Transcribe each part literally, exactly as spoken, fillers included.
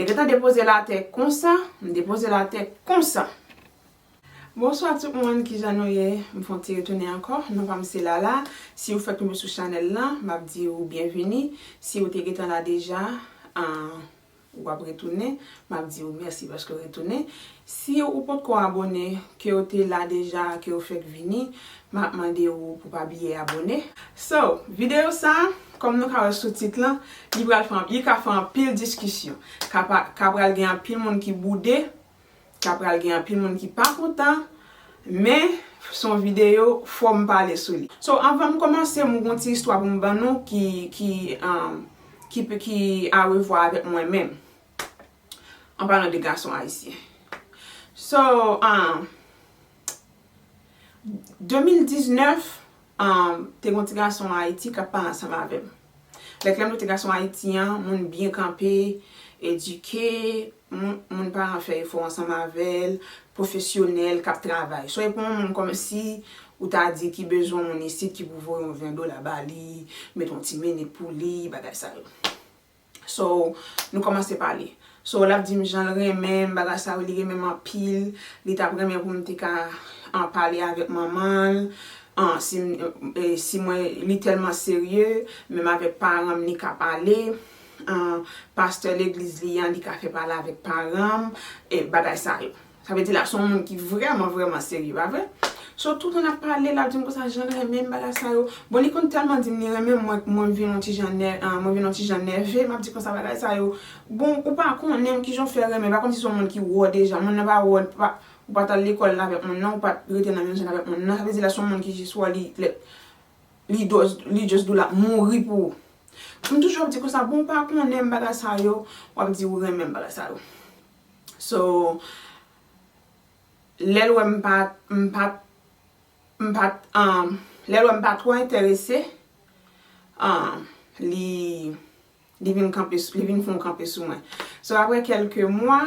Te gentan depoze l atè konsa, m depoze l atè konsa. Bonswa tout moun, kijan nou ye? M fè yon ti retounen ankò. Non pa m se Lala. Si ou fèk tonbe sou chanèl lan, m ap di ou byenvini. Si ou te gentan la deja, ah, w ap retounen, m ap di ou mèsi paske w retounen. Si ou potko abòne, ke w te la deja, ke w fèk vini, m ap mande ou pou pa bliye abòne. So, videyo sa, kòm nou ka wè sou tit lan, li pral fè, li ka fè anpil diskisyon. Ka pa, ka pral gen anpil moun ki boude, ka pral gen anpil moun ki pa kontan, men se yon videyo fò m pale sou li. So, anvan m kòmanse, m gon ti istwa pou m ban nou ki, ki, um, ki, ki arevwa avèk mwen menm. An palan de gason ayisyen. So, um, de mil diznèf, um, te gon ti gason Ayiti k ap pale ansanm avè m. Lè klèm nou te gason Ayiti an, moun byen kanpe, edike, moun, moun paran fè efò ansanm avè l, pwofesyonèl, k ap travay. So, e pa yon moun kòmsi ou ta di ki bezwen yon moun isit ki pou voye yon ven dola ba li, met yon ti menit pou li, bagay sa yo. So, nou kòmanse pale. So, l ap di m jan l renmen m, bagay sa yo, li renmen m anpil. Li t ap renmen pou m te ka, ah, pale avèk manman l. Ah, si m, eh, si mwen, li tèlman serye, menm avèk paran m, li ka pale. Ah, pastè legliz li an, li ka fè pale avèk paran m, e bagay sa yo. Sa vle di la, se yon moun ki vrèman, vrèman serye, pa vre? So, toutan n ap pale, l ap di m konsa, jan l renmen m, bagay sa yo. Bon, li konn tèlman di m li renmen m, mwen, mwen vin yon ti jan nè-, ah, mwen vin yon ti jan nève, m ap di konsa, bagay sa yo. Bon, ou pa konnen m kijan w fè renmen, pa kòmsi se yon moun ki wè w deja, moun nan pa wè w, pa, ou pa t al lekòl avèk moun nan, ou pa t rete nan menm zòn avèk moun nan, sa vle di la, se yon moun ki jis wè li, li, li just, li just dou l ap mouri pou ou. M toujou ap di konsa, bon, ou pa konnen m, bagay sa yo, w ap di ou renmen m, bagay sa yo. So, lè l wè m pa, m pa, m pa, um, lè l wè m pa twò enterese, um, li, li vin kanpe s-, li vin fè yon kanpe sou mwen. So, apre kèlke mwa,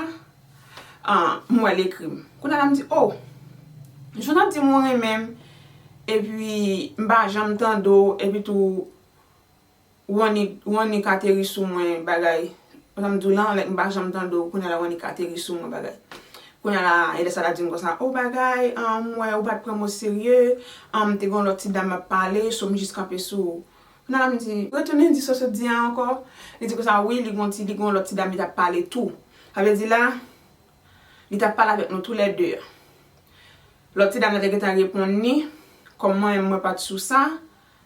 um, m wè l ekri m. Kounye a la, m di, oh, jan w ap di m ou renmen m, epi m pa janm tande w, epi tou, w annik, w annik ateri sou mwen, bagay. Jan m di w lan, like, m pa janm tande w, kounye a la w annik ateri sou mwen, bagay. Kounye a la, e lè sa l ap di m konsa, oh, bagay, ah, m wè ou pa t pran m oserye, ah, m te gen yon lòt ti dam m ap pale, so m jis kanpe sou ou. Kounye a la m di, retounen di sa w sot di a ankò. Li di konsa, wi, li gen yon ti, li gen yon lòt ti dam li t ap pale tou. Sa vle di la, li t ap pale avèk nou toulède. Lòt ti dam nan te gentan reponn li, kòm mwen menm mwen pa t sou sa,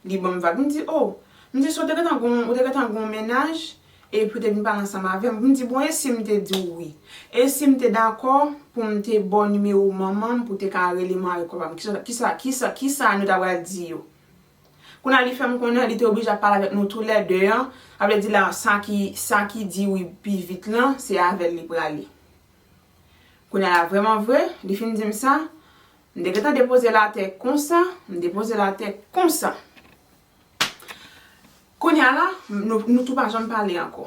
li ban m vag. M di, oh, m di, so w te gentan gon, ou te gentan gon mennaj, epi w te vin pale ansanm avè m. M di, bon, e si m te di w wi? E si m te dakò pou m te ba w nimewo manman m pou w te ka rele mwen avèk papa m? Kisa, kisa, kisa, kisa nou ta pral di yo? Kounye a li fè m konnen li te oblije ap pale avèk nou toulède an. Sa vle di la, sa ki, sa ki di wi pi vit lan, se avè l li prale. Kounye a la, vrèman vre, li fin di m sa, m te gentan depoze l atè konsa, m depoze l atè konsa. Kounye a la, nou, nou tou pa janm pale ankò.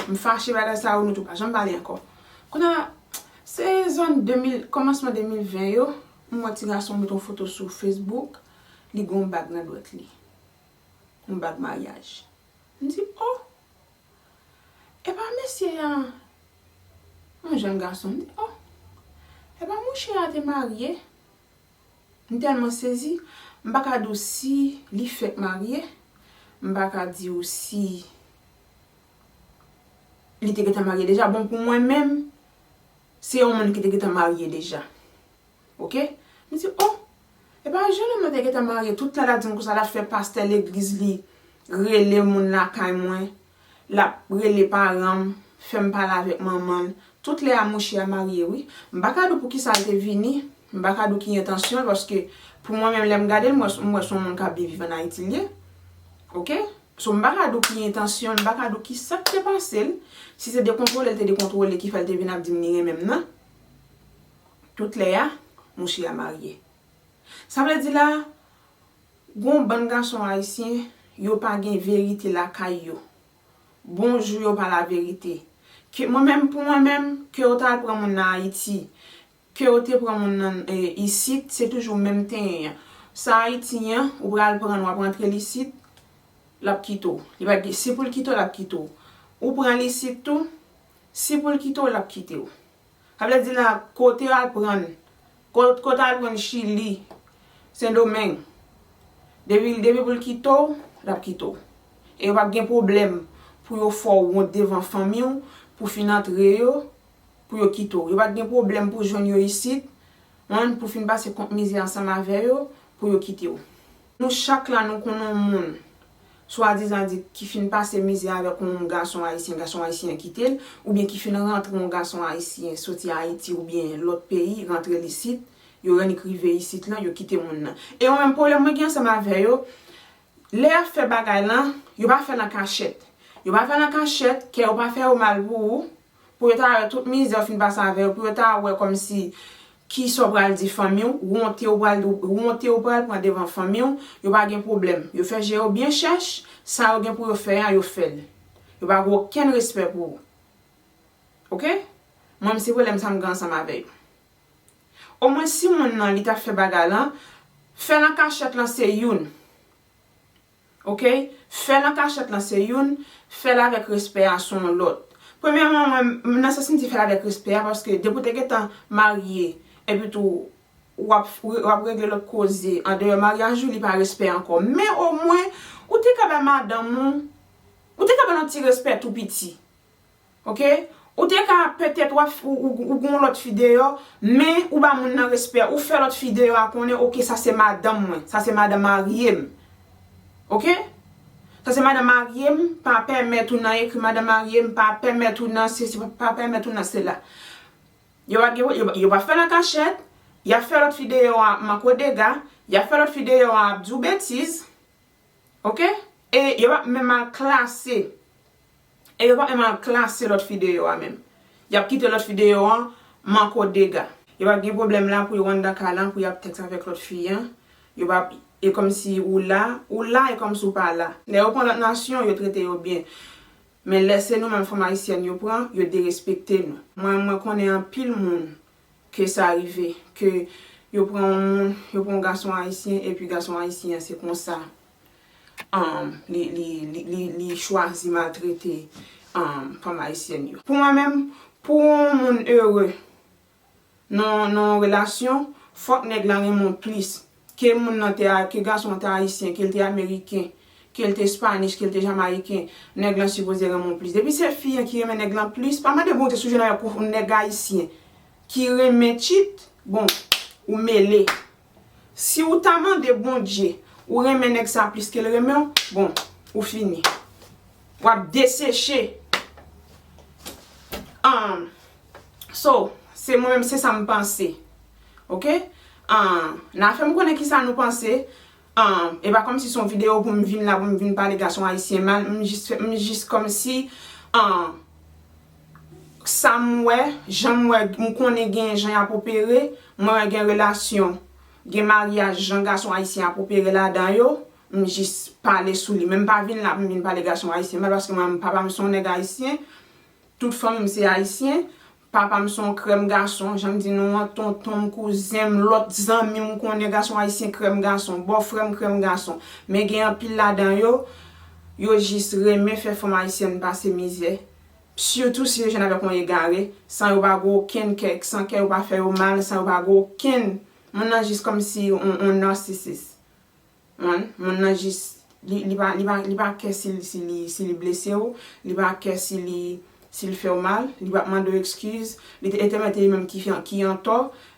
M fache bagay sa yo, nou tou pa janm pale ankò. Kounye a la, se zòn de mil, kòmansman de mil ven yo, m wè ti gason met yon foto sou Facebook, li gen yon bag nan dwèt li. Yon bag maryaj. M di, oh! Epa mesye a, yon jèn gason, m di, oh! Epa mouche a te marye. M tèlman sezi, m pa ka di w si li fèk marye, m pa ka di w si li te gentan marye deja. Bon, pou mwen menm, se yon moun ki te gentan marye deja. Oke? M di, oh! Epa jennonm nan te gentan marye, tout lè l ap di m konsa, l ap fè pastè legliz li rele moun lakay mwen, l ap rele paran m, fè m pale avèk manman l. Tout lè a mouche a marye wi. M pa ka di w poukisa l te vini, m pa ka di w ki entansyon l, paske pou mwen menm lè m gade l, m wè, m wè se yon moun k ap byen viv ann Ayiti l ye. Oke? So, m pa ka di w ki entansyon l, m pa ka di w ki sa k te pase l. Si se dekontwole l te dekontwole ki fè l te vin ap di m li renmen m nan. Tout lè a, mouche a marye. Sa vle di la, gon bann gason ayisyen, yo pa gen verite lakay yo. Bonjou yo pa laverite. Ke, mwen menm, pou mwen menm, ke yo t al pran moun nan Ayiti, ke yo te pran moun nan, e, isit, se toujou menm tenyen an. Sa Ayiti an, ou pral pran l, w ap rantre l isit, l ap kite w. Li pa gen, si pou l kite w, l ap kite w. Ou pran l isit tou, Si pou l kite w, l ap kite w. Sa vle di la, kote w al pran, ko- kote w al pran Chili, Sendomeng, depi, depi pou l kite w, l ap kite w. E yo p ap gen pwoblèm pou yo fè w wont devan fanmi w, pou fin antre yo, pou yo kite w. Yo p ap gen pwoblèm pou jwenn yo isit, konprann, pou fin pase kont mizè ansanm avè yo, pou yo kite w. Nou chak la, nou konn yon moun, swadizan di, ki fin pase mizè avèk yon gason ayisyen, gason ayisyen an kite l, oubyen ki fin rantre yon gason ayisyen soti Ayiti oubyen lòt peyi, rantre l isit, yo annik rive isit lan, yo kite moun nan. E yo menm pwoblèm mwen gen ansanm avè yo, lè y ap fè bagay lan, yo pa fè l an kachèt. Yo pa fè l an kachèt, kè yo pa fè yo mal pou ou, pou yo ta wè tout mizè w fin pase avè yo, pou yo ta wè kòmsi kisa w pral di fanmi w, wonte w pral, wonte w pral pran devan fanmi w, yo pa gen pwoblèm. Yo fè je yo byen chèch, sa yo gen pou yo fè a, yo fè l. Yo pa gen okenn respè pou ou. Oke? Mwen, se pwoblèm sa m gen ansanm avè yo. Omwen si moun nan li t ap fè bagay lan, fè l an kachèt lan se youn. Oke? Fè l an kachèt lan se youn, fè l avèk respè a se yon lòt. Premyèman, mwen, m- nan sans m di fè l avèk respè a, paske depi w te gentan marye, epi tou, w ap, w ap regle lòt koze andeyò maryaj ou, li pa respè ankò. Men omwen, ou te ka bay madanm ou, ou te ka ba l yon ti respè tou piti. Oke? Ou te ka, petèt, w ap, ou, ou, ou gen yon lòt fi deyò, men ou ba moun nan respè, ou fè lòt fi deyò a konnen, oke, sa se madanm mwen, sa se madanm marye m. Oke? Sa se madanm marye m, pa pèmèt ou nan ekri madanm marye m, pa pèmèt ou nan sesi, pa pèmèt ou nan sela. Yo pa gen, yo, yo pa fè l an kachèt, y ap fè lòt fi deyò a manko dega, y ap fè lòt fi deyò a ap di w betiz. Oke? E yo p ap menm al klase. E yo p ap menm al klase lòt fi deyò a menm. Y ap kite lòt fi deyò an manko dega. Yo p ap gen pwoblèm la pou yo anndan kay lan, pou y ap tèks avèk lòt fi an. Yo p ap, e kòmsi ou la, ou la e kòmsi ou pa la. Lè yo pran lòt nasyon, yo trete yo byen. Men lè se nou menm fanm ayisyèn yo pran, yo derespekte nou. Mwen, mwen konnen anpil moun ke sa rive, ke yo pran yon moun, yo pran yon gason ayisyen, epi gason ayisyen an se konsa, um, li, li, li, li, li chwazi maltrete, um, fanm ayisyèn yo. Pou mwen menm, pou yon moun ere nan, nan yon relasyon, fòk nèg la renmen w plis. Ke moun nan te a, ke gason an te ayisyen, ke l te ameriken, ke l te spanish, ke l te jamayiken, nèg lan sipoze renmen w plis. Depi se fi an ki renmen nèg lan plis, pa mande Bondye si w jwenn avèk yon nèg ayisyen ki renmen tchit, bon, ou mele. Si w ta mande Bondye, ou renmen nèg sa plis ke l renmen w, bon, ou fini. W ap deseche. Um, so, se mwen menm, se sa m panse. Oke? Um, n a fè m konnen kisa nou panse. Um, e pa kòmsi se yon videyo pou m vin la, pou m vin pale gason ayisyen mal. M jis fè, m jis kòmsi, um, sa m wè, jan m wè, m konnen gen jan y ap opere, mwen wè gen relasyon, gen maryaj, jan gason ayisyen ap opere ladan yo, m jis pale sou li. Men m pa vin la pou m vin pale gason ayisyen mal, paske mwen, papa m se yon nèg ayisyen, tout fanmi m se ayisyen, papa m se yon krèm gason, jan m di nou an, tonton m, kouzen m, lòt zanmi m konnen gason ayisyen krèm gason, bòfrè m krèm gason. Men gen anpil ladan yo, yo jis renmen fè fanm ayisyèn pase mizè. Sitou si yo jwenn avèk yon egare, san yo pa gen okenn kè, san kè yo pa fè yo mal, san yo pa gen okenn, moun nan jis kòmsi yon, yon nasisis. Moun, moun nan jis, li, li pa, li pa, li pa kè si, si li, si li blese w, li pa kè si li, si li fè w mal, li p ap mande w ekskiz, li te, e te mete li menm ki, ki antò,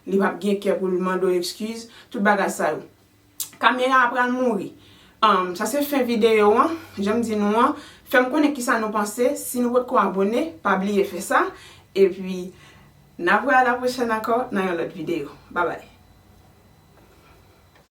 li p ap gen kè pou l mande w ekskiz, tout bagay sa yo. Kamera a pral mouri. Um, sa se fen videyo an. Jan m di nou an, fè m konnen kisa nou panse. Si nou potko abone, pa bliye fè sa. Epi, n ap wè a la pwochèn ankò nan yon lòt videyo. Babay.